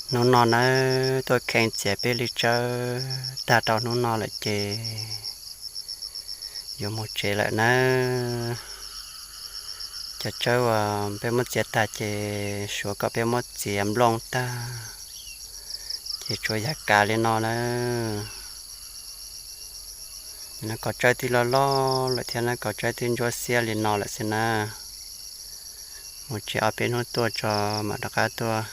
Hnub no nawb tuaj kheej txiav peb li tsawb tag rau hnub no lawm ces yuav mus tsev lawm nawb. Cov tsawb uas peb muab txiav tag ces suav kom peb muab txiav nplooj tag ces tsuas yog kav li no nawb. Kaus tsawb twb loj loj lawm thiab na, kaus tsawb twb ntsuab xiab li no lawm xwb na. Mus tsev ob peb hnub tuaj tso mam rov qab tuaj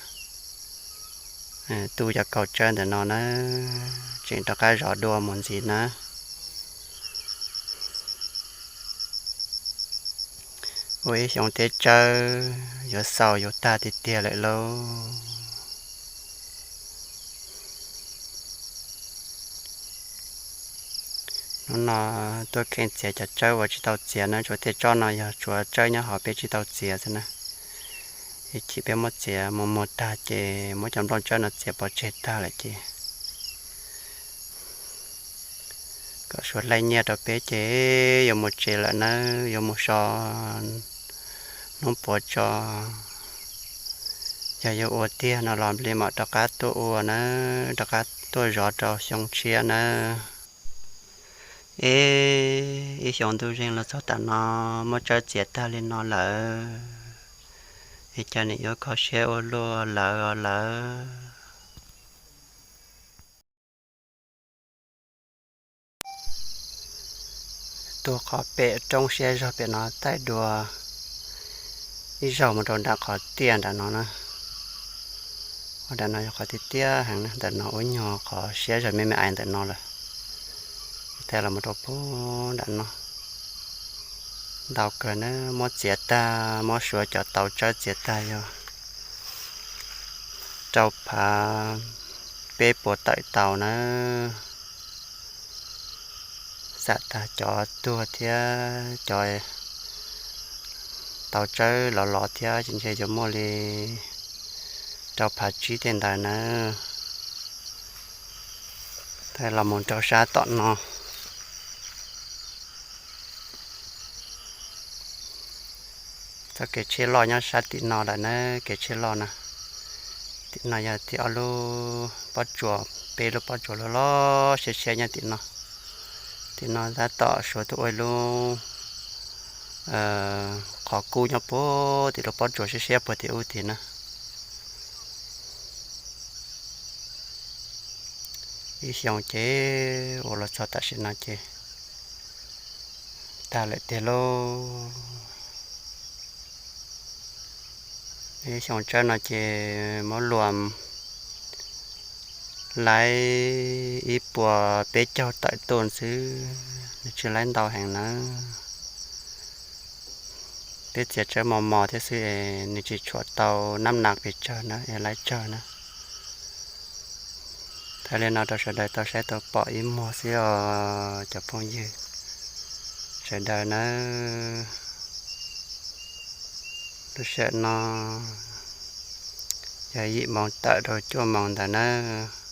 tu cov kaus tsawb ntawm no na, tseem rov qab zov dua mus ntxiv na. Ua ib xyoo teb tsawb yuav xaus yuav tag tiag tiag lawm lauj. Hnub no tuaj kheej txiav cov tsawb uas tsis tau txiav na, tsuas tej tsob no yog tsuas tsawb nyob hauv peb tsis tau txiav xwb na. Ib chim peb muab txiav mus mus tag ces muab cov nplooj tsawb no txiav pov tseg tag lawm ces kom suav laij nyiaj rau peb ces yuav mus tsev lawm nawb, yuav mus so hnub puav tso. Yog yuav ua tiag no los nplig mam rov qab tuaj ua nawb, rov qab tuaj zov rau xyoo tshiab nawb. Ib xyoo ntuj zeeg los txog tam no muab tsawb txiav tag li no lawm, es cas nim yuav kho siab ua luaj lawm os lawm. Tuaj qhov pem roob siab zog pem no taij dua ib zaug mus rau nram qhov tiaj nram no na. Ua nram no yog qhov tiaj tiaj heev na, ntawm no ua nyuag qhov siab zog me me ais ntawm no lawm. Taij los mus rau pem nram no ntau kawg na, muab txiav tag, muab suav cov tau tsawb txiav tag yog rau phav peb puas tawm tau na. Xam tag cov tuag thiab cov tau tsawb los los thiab ces ntshe yuav muaj li rau phav tsib tej ntawd na. Taij los mus rau sab tom no, txoj kev tsheb loj nyob sab tim no lawm na, kev tsheb loj na. Tim no yog tim ob lub pob tsuas, peb lub pob tsuas loj loj siab siab nyob tim no. Tim no tab tom suav tuaj ua ib lub qhov kub nyob puag tim lub pob tsuas siab siab puag tim ub tim na. Ib xyoo ces ua los txog tam sim no ces tag lawm tiag lauj. Ib xyoo tsawb no ces muab luas laib ib puas peb caug tawm tuaj xwb, nws tsis laib ntau heev nawb. Peb txiav tsawb mos mos thiab xwb es nws tsis tshuam tau nab nas pes tsawg na es laib tsawg na. Thaij li no rau sawv daws tau saib tau pom ib muag xwb os cov phooj ywg sawv daws nawb. Lub sij hawm no yog yim moos tawm rau cuaj moos ntawd nawb.